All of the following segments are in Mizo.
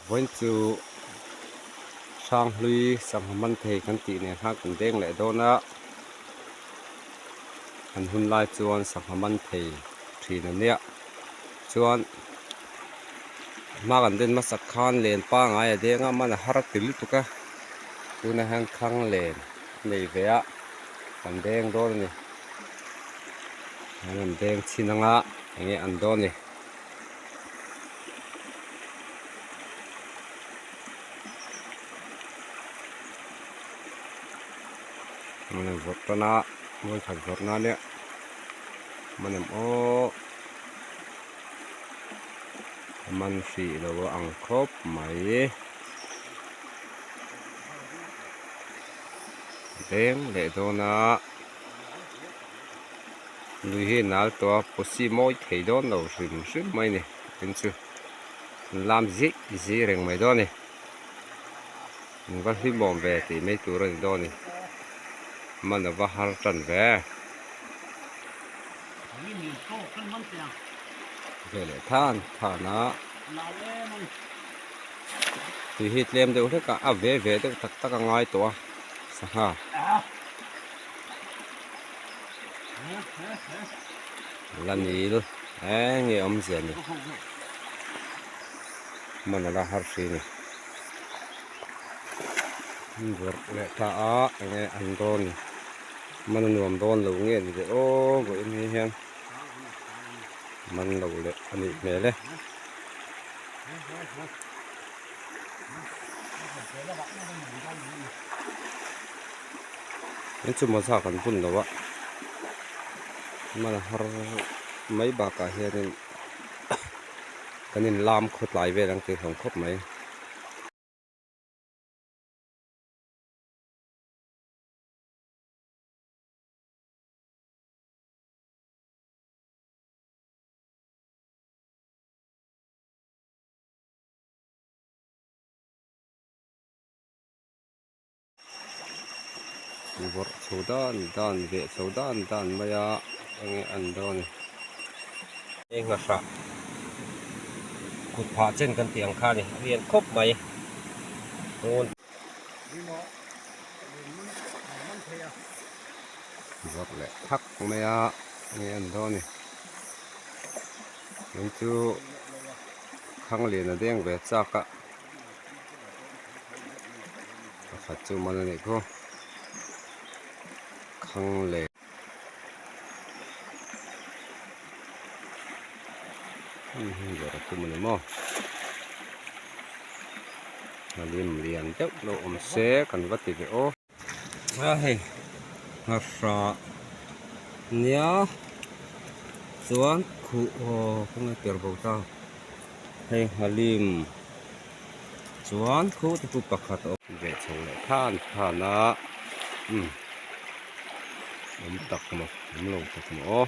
Vawiin chu Hranghlui sangha man thei kan tih nen khan kan deng leh dawn a, an hun lai chuan sangha man thei thin a nia. Chuan hma kan den hmasak khan len pangai a deng a, man a har ti lutuk a, tunah hian khang len a nei ve a, kan deng dawn a ni. An deng chhin anga eng nge an dawn ni. Mana vawrh tan a vawi khat vawrh na nia man em aw a man hrih lo a ang khawp mai deng leh dawn a. Lui hi nal tawh a posi mawi thei dawn lo hrim hrim mai ni tin chu an lam zih zih reng mai dawn a ni an va hlimawm ve tih mai tur a ni dawn a ni man a va har tan ve veleh than than a tui hi tlem deuh hlek a a ve ve deuh tak tak a ngai tawh a sangha. La nil eng nge awmzia ni hman ala har hri ni an vawrh leh ta a eng nge an dawn ni hman a nuam dawn lo nge ni le aw vawiin hi hian man lo leh a nih hmel e. Chu mawza kan bun lo a man a har mai bakah hianin kan inlam khawtlai vel ang tih hlawm khawp mai. Vawrh chho dan dan veh chho dan dan mai a enge an dawn ni eng a hrah kut phah chen kan tih ang kha a ni a lian khawp mai ngun vawrh leh thak mai a enge an dawn ni tin chu khang lian a deng ve chak a. Pakhat chu man a nih khu khang leh hei hi zawrh a tum a ni maw hlim lian deuh lo awm se kan va ti ve aw a hei nghahrah nia chuan khuh aw khawnge per bo ta. Hei nghalim chuan khu te chu pakhat a awm ve chho leh khan khan a umm awm tak maw awm lo tak maw aw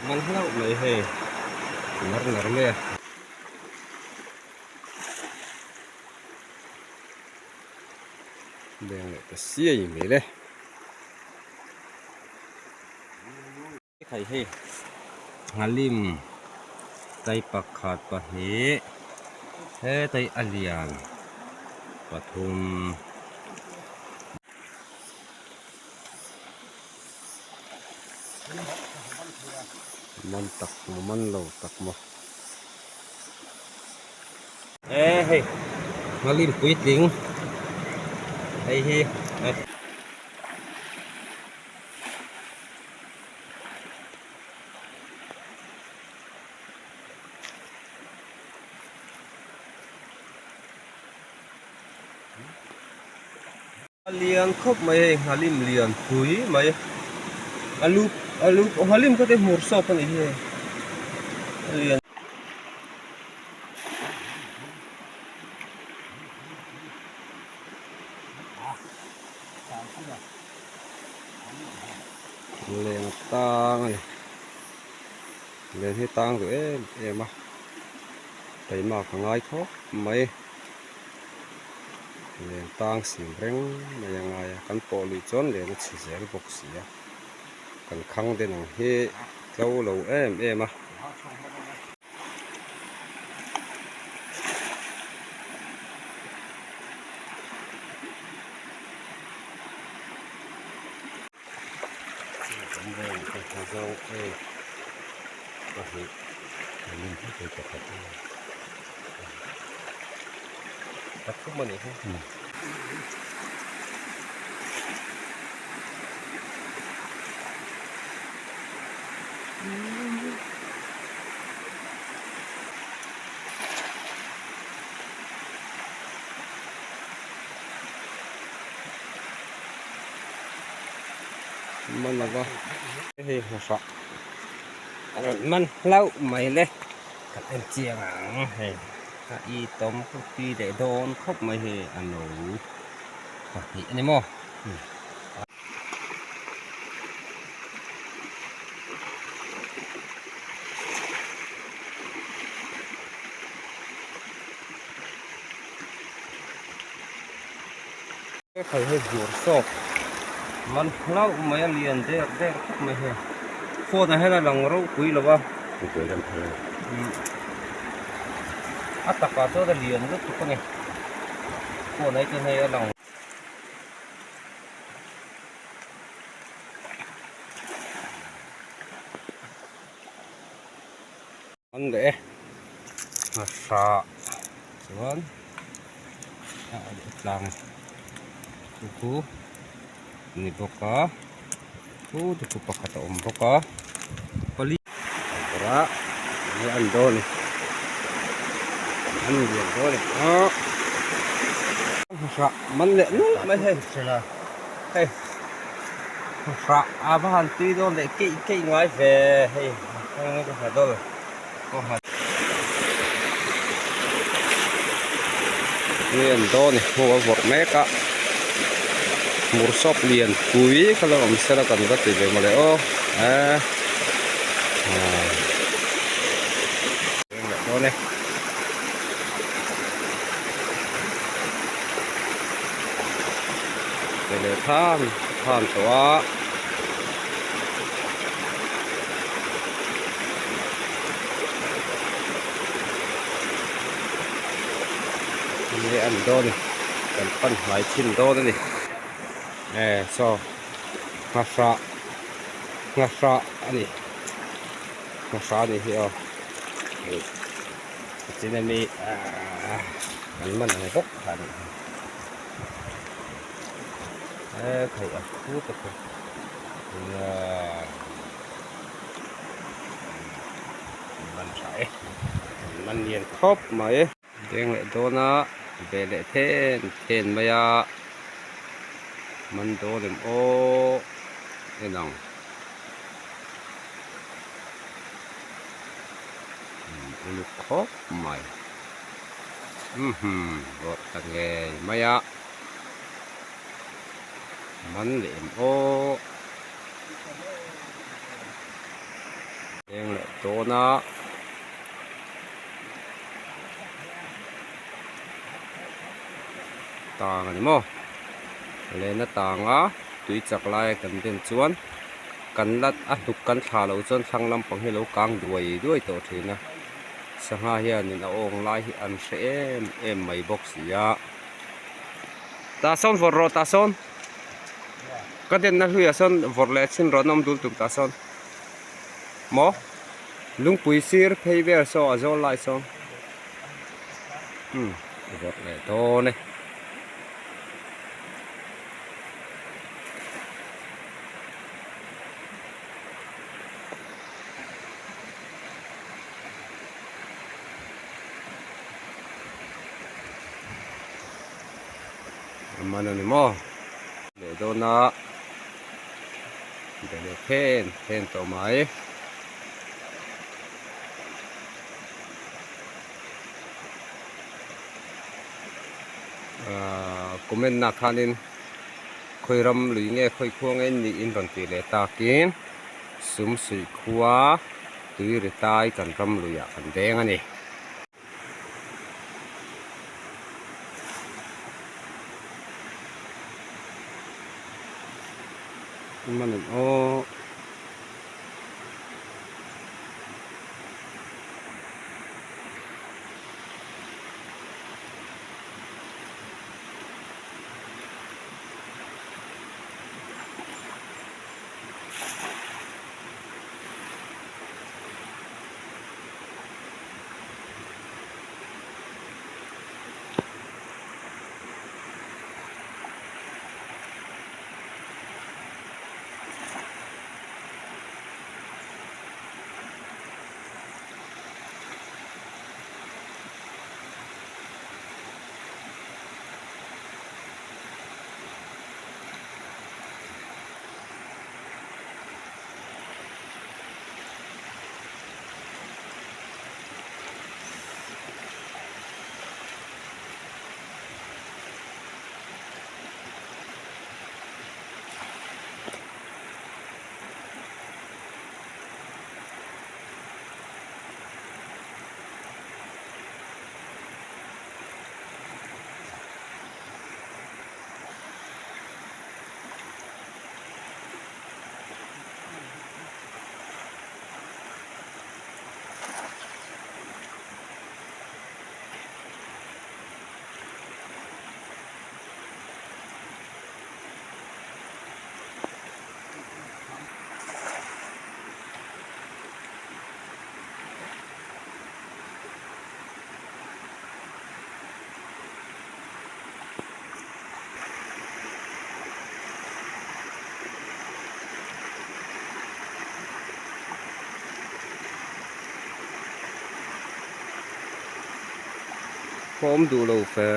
man hlauh mai hei nar nar mai a. Leng leh ta siai mai le. Hei hei nghalim tai pakhat pahnih hetai a lian pathum. Man tak maw man lo tak maw e hei nghalim puitling hei hi. A lian khawp mai hei nghalim lian pui mai a lu a lu nghalim kha te hmur sawp a nih hi hei a lian. Leng a tang a ni leng hi tang duh em em a taima ka ngai khawp mai leng tang sim reng mai a ngai a kan pawh luih chuan leng a chhe zel bawk si a kan khang den ang hi tlo lo em em a. Nghazawng ek pahnih pathum a nih hi. Man lova hei hmuhrah a rawn man hlauh mai le kan en chiang ang hei a i tawm khawp tui leh dawn khawp mai hei a no pahnih a ni maw. Hei hei bur sawk man hlauh mai a lian der der khawp mai hei phone ah hian a lang ropui lo a a takah chuan a lian lutuk a ni phone ah hi chuan hei a lang. An leh e nghahrah chuan a tlang chu chu ni bawk a chu chu pakhat a awm bawk a pali a an dawn a ni an lian dawn a ni nghahrah man leh nual mai hei hei nghahrah a va han tui dawn leh keih keih ngai ve hei. Nge an dawn i hmuh a vawrh mek a hmur sawp lian pui kha lo awm sela kan va ti ve mawle aw eee leh dawn e. Leh than than tawh a. Nge an dawn a ni kan pan hnai thin dawn a ni e saw nghahrah nghahrah a ni nghahrah a nih hi aw tichin ami ahh an man ang bawk kha a nih hi e khaih a phut a khaw man tha e man lian khawp mai deng leh dawn a ve leh then then mai a man dawn em aw en ang uluk khawp mai rawh ta ngei mai a. Man leh em aw eng leh dawn a tang a ni maw lena tang a tui chak lai a kan den chuan kan la a hnuk kan thlah loh chuan thlang lampang hi a lo kang duai duai tawh thin a sangha hianin a awng lai hi an hre em em mai bawk si a. Tah sawn vawrh rawh tah sawn ka denna hluiah sawn vawrh leh chhin rawh an awm dul tum tah sawn maw lungpui sir phei vel saw a zawl lai sawn umm vawrh leh dawn e. A man a ni maw leh dawn a be leh then then tawh mai ahh comment na khanin khawi ram lui nge khawi khua nge niin rawn tih leh takin sum suih khua tui ri tai kan ram luiah kan deng a ni. Man an aw. Pawh awm duh lo fe.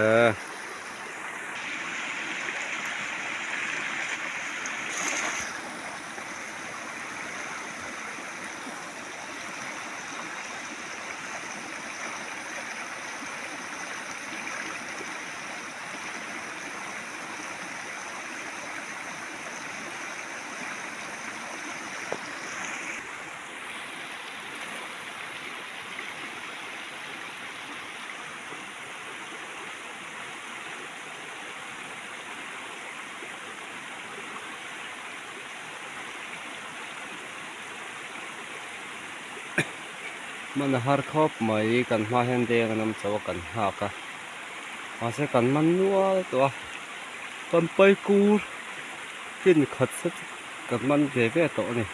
Hman a har khawp mai kan hma hian deng an awm chauh a kan nghak a mahse kan man nual tawh a kan pai kur kin khat zet kan man ve ve tawh a ni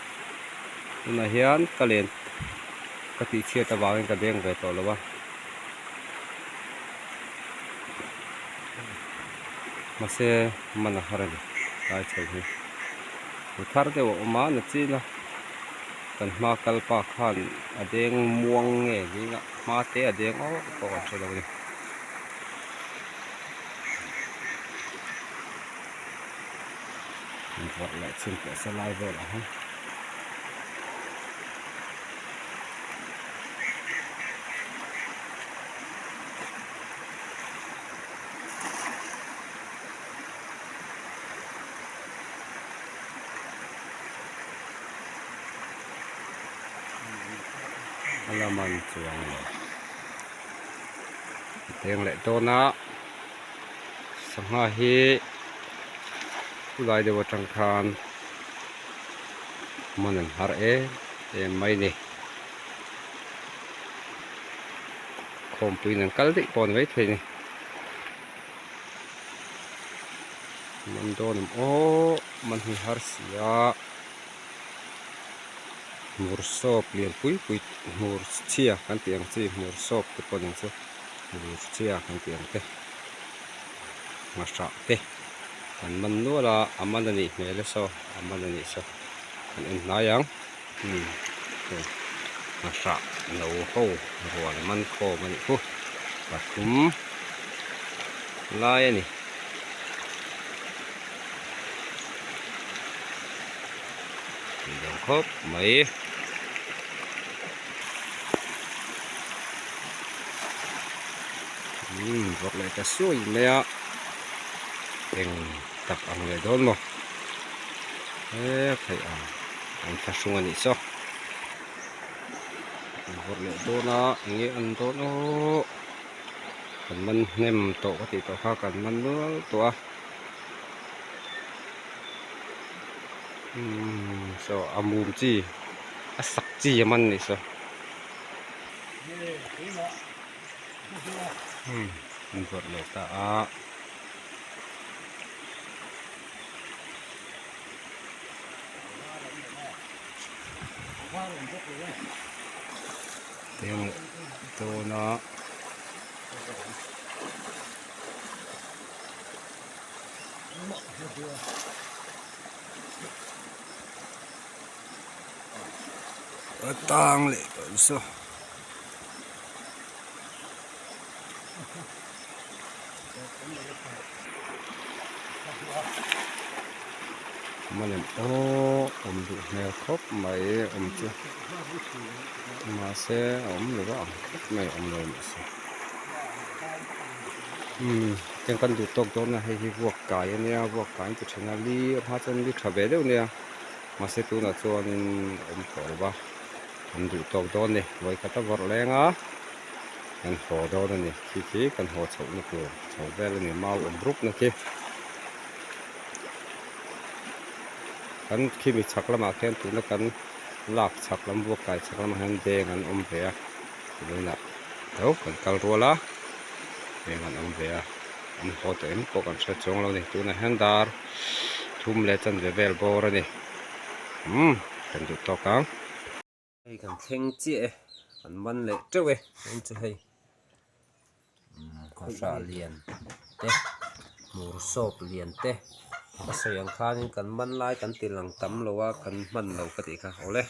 tunah hian ka len ka tih chhiat avangin ka deng ve tawh lo a mahse man a har a ni lai chho hi mi thar deuh a awm a na chin a kan hma kal pa khan a deng muang nge ding a hma te a deng awk pawh kan hre lo a ni. Vawrh leh chhun pawh sa lai velah hian. A la man chuang lo a teng leh dawn a sangha hi khulai deuh atang khan man an har em em mai a ni khawmpuiin an kal daih pawh a ni maithei a ni man dawn awm aw man hi har si a hmur sawp lian pui pui hmur chhia kan tih ang chi hmur sawp te pawh ni ang chu hmur chhia kan tih ang te nghahrah te kan man nual a a man a nih hmel e saw a man a nih saw kan en hnai ang umm hei nghahrah no ho rual man khawm a nih khu pathum lai a ni. Tih khawp mai. Umm vawk leh ta suai mai a eng tak ang leh dawn maw he theih ang an thlahrung a nih saw vawrh leh dawn a eng nge an dawn aw kan man hnem tawh ka tih tawh kha kan man nual tawh a umm saw a mum chi a sak chi a man nih saw. An vawrh leh ta a. Teng leh dawn a. A tang leh tawh saw. Malem aw awm duh hmel khawp mai awm chu mahse a awm lo a ang khawp mai awm lo mahse umm tiang kan duh tawk dawn a hei hi vuak kai ania vuak kai an ti thin a li a hma chuan li tha ve deuh ania mahse tunah chuanin a awm tawh lo va. Kan duh tawk dawn a ni vawikhat a vawrh leng a kan haw dawn a ni khi khi kan haw chhoh na tur chho vel a ni mau awm rup na khi kan khimi chhak lamah khian tuna kan lak chhak lam vuak kai chhak lamah hian deng an awm ve a tunah tho kan kal rual a deng an awm ve a an haw tawh em pawh kan hre chuang lo a ni tunah hian dar thum leh chanve vel bawr a ni. Umm kan duh tawk ang. Hei kan thleng chiah e, kan man leh teuh e heng chu hei umm khawhrah lian te hmur sawp lian te a sawi ang khanin kan man lai kan ti lang tam lo a kan hman lo ka tih kha awle.